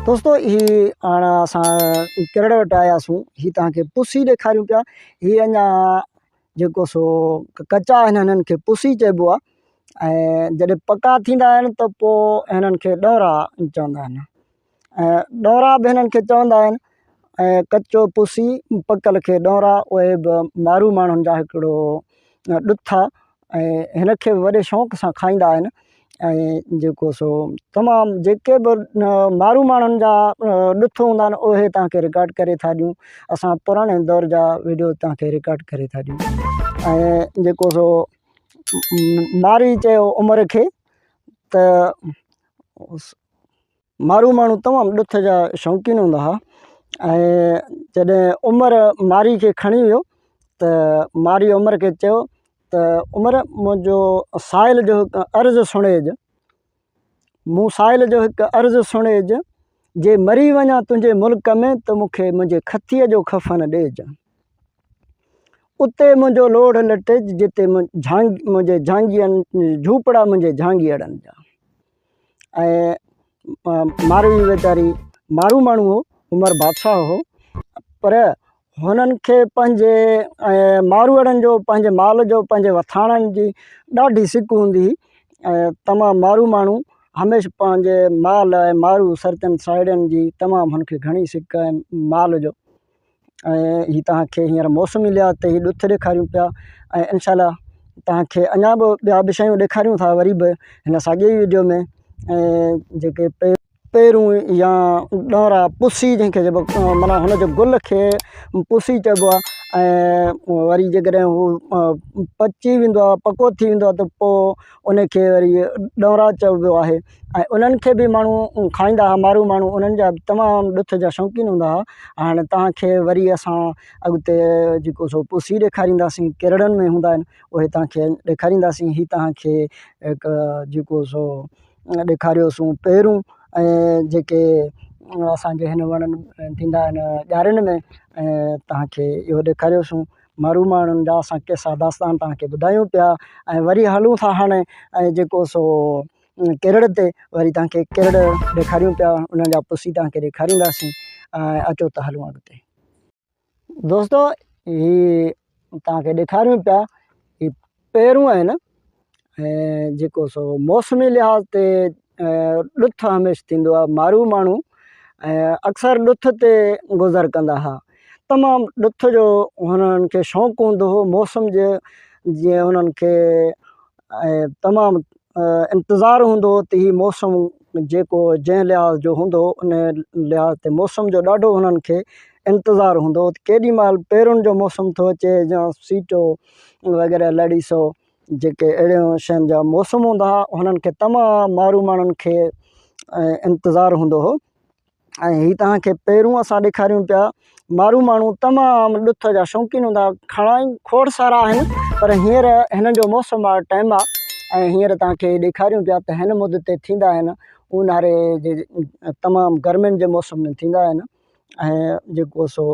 دوستو هي هاڻ اسان ڪرڙ وٽ آياسون هي توهان کي پسي ڏيکاريون پيا هي اڃا جيڪو سو ڪچا آهن هنن کي پسي چئبو آهي ۽ جڏهن پڪا ٿيندا آهن ته پوء هنن کي ڏورا چوندا آهن ۽ ڏورا به هنن کي چوندا آهن ۽ ڪچو پسي پڪل کي ڏورا اهي به مارو ماڻهن جا هڪڙو ڏٿ آهي ۽ هن کي به وڏي شوق سان کائيندا آهن ۽ جيڪو سو تمام جيڪي به مارو ماڻهن جا ڏٿ هوندا آهن اهي توهان کي رڪارڊ ڪري ٿا ڏيون اسان پراڻي دور جا ويڊيو توهان کي رڪارڊ ڪري ٿا ڏيون ۽ جيڪو سو مارئي چيو عمر کي ته مارو ماڻهو تمام ڏٿ جا شوقين هوندا هئا ۽ جڏهن عمر مارئي کي کڻي ويو ته مارئي عمر کي چيو ته عمر منهنجو سائل جو هڪ عرض سڻيج مون سائل جو هڪ عرض سڻيج جي مري وڃان تنهنجي ملڪ ۾ ته مون کي منهنجي کٿيء جو کفن ڏيج اتي منهنجو لوڙهه لٽيج جتي منهنجي جهانگين جهوپڙا منهنجي جهانگيئڙن جا. ۽ ماروي ويچاري مارو ماڻهو هو عمر بادشاهه هو پر هنن کي پنهنجي ۽ ماروئڙن جو پنهنجي مال جو پنهنجي وٿاڻن جي ڏاڍي سڪ هوندي هئي ۽ تمام مارو ماڻهو هميشه پنهنجي مال ۽ مارو سرتين ساهيڙين جي تمام هن کي گهڻي سڪ ۽ مال جو ۽ هي توهان کي هينئر موسمي لحاظ تي هي ڏٿ ڏيکاريون پيا ۽ انشاء الله توهان کي اڃا به ٻيا به شيون ڏيکاريون ٿا وري به هن ساڳي ئي ويڊيو ۾ ۽ جيڪي پيرون يا ڏونرا پسي جنهن کي چئبو معنيٰ هن جو گل کي پسي چئبو آهي ۽ وري جيڪڏهن هو پچي ويندو آهي پڪو ٿي ويندو آهي ته پوء ان کي وري ڏونرا چئبو آهي ۽ انهن کي به ماڻهو کائيندا هئا مارو ماڻهو انهن جا به تمام ڏٿ جا شوقين هوندا هئا هاڻي توهان کي وري اسان اڳتي جيڪو سو پسي ڏيکارينداسين ڪرڙن ۾ هوندا آهن اهي توهان کي ڏيکارينداسين هي توهان کي هڪ جيڪو سو ڏيکاريوسون پيرون ۽ جيڪي اسانجي هن وڻن ٿيندا آهن ڄارين ۾ ۽ توهان کي اهو ڏيکاريوسون مارو ماڻهن جا اسان قصا داستان توهان کي ٻڌايون پيا ۽ وري هلون ٿا هاڻي ۽ جيڪو سو ڪرڙ تي وري توهان کي ڪرڙ ڏيکاريون پيا انهن جا پسي توهان کي ڏيکارينداسين ۽ اچو ته هلون اڳتي. دوستو هي توهان کي ڏيکاريون پيا هي پيرون آهن ۽ جيڪو سو موسمي لحاظ تي ڏٿ هميشه ٿيندو آهي مارو ماڻهو ۽ اڪثر ڏٿ تي گذر ڪندا هئا تمام ڏٿ جو هنن کي شوق هوندو هو موسم جي جيئن هنن کي ۽ تمام انتظار هوندو هو ته هي موسم جيڪو جنهن لحاظ جو هوندو هو ان لحاظ تي موسم جو ڏاڍو هنن کي انتظار هوندو هو ته ڪيڏي مهل پيرن جو موسم ٿو اچي يا سيٽو وغيره لڙي سو جيڪي اهڙيون شين جا موسم هوندا هئا هنن کي تمام مارو ماڻهن کي انتظار هوندو هو. ۽ هي توهان کي پيرون اسان ڏيکاريون پيا مارو ماڻهو تمام ڏٿ جا شوقين هوندا کڻائي کوڙ سارا آهن پر هينئر هنن جو موسم آهي ٽائيم آهي ۽ هينئر توهان کي ڏيکاريون پيا ته هن مد تي ٿيندا آهن اونهاري جي تمام گرمين جي موسم ۾ ٿيندا آهن ۽ جيڪو سو.